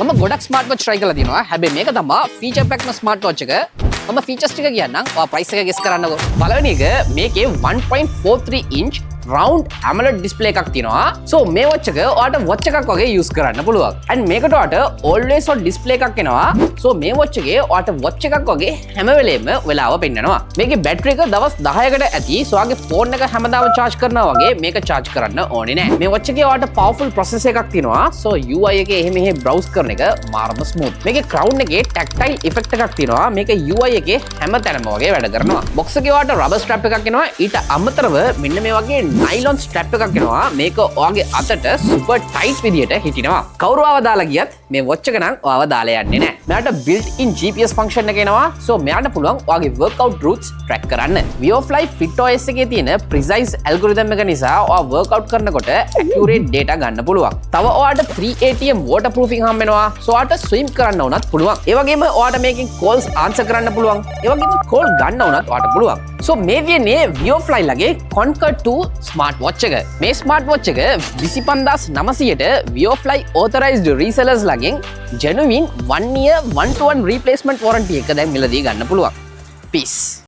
මම ගොඩක් smart watch try කරලා තියෙනවා. හැබැයි මේක තමා ෆීචර් පැක්ම ස්මාර්ට් වොච් එක. මම ෆීචර්ස් ටික කියන්නම්. ඔයා ප්‍රයිස් එක ගෙස් කරන්නකෝ. පළවෙනි එක, මේකේ 1.43 inch round AMOLED display එකක් තියෙනවා. So මේ watch එක ඔයාට watch එකක් වගේ use කරන්න පුළුවන්. And මේකට ඔයාට always on display එකක් එනවා. So මේ watch එකේ ඔයාට watch එකක් වගේ හැම වෙලේම වෙලාව පෙන්නනවා. මේකේ බැටරි එක දවස් 10කට ඇති. So ඔයාගේ ෆෝන් එක හැමදාම charge කරනවා වගේ මේක charge කරන්න ඕනේ නෑ. මේ watch එකේ ඔයාට powerful processor එකක් තියෙනවා. So UI එකේ එහෙ මෙහෙ browse කරන එක මාරම smooth. මේකේ crown එකේ tactile effect එකක් තියෙනවා. මේක UI එකේ හැම තැනම වගේ වැඩ කරනවා. Box එකේ ඔයාට rubber strap එකක් එනවා. ඊට අමතරව මෙන්න මේ වගේ නයිලොන් ස්ට්‍රැප් එකක් එනවා. මේක ඔයාගේ අතට සුපර් ටයිට් විදියට හිටිනවා. කවුරු ආව දාලා ගියත් මේ වොච් එක නම් ඔයාව දාලා යන්නේ නෑ. මෙයාට බිල්ට් ඉන් GPS function එක එනවා. සෝ මෙයාට පුළුවන් ඔයාගේ වර්ක්අවුට් රූට්ස් ට්‍රැක් කරන්න. Weofly Fit OS එකේ තියෙන ප්‍රිසයිස් ඇල්ගොරිතම් එක නිසා ඔයා වර්ක්අවුට් කරනකොට ඇකියුරේට් ඩේටා ගන්න පුළුවන්. තව ඔයාට 3 ATM waterproofing හම්බ වෙනවා. සෝ ඔයාට ස්විම් කරන්න වුණත් පුළුවන්. ඒ වගේම ඔයාට මේකෙන් කෝල්ස් ආන්සර් කරන්න පුළුවන්. ඒ වගේම කෝල් ගන්න වුණත් ඔයාට පුළුවන්. සෝ මේ තියෙන්නේ Weofly ලගේ Conquer 2 smart watch එක. මේ ස්මාර්ට් වොච් එක 25,900ට Weofly authorized resellers ලගෙන් genuine 1 year 1 to 1 replacement warranty එක දැන් මිලදී ගන්න පුළුවන්. Peace.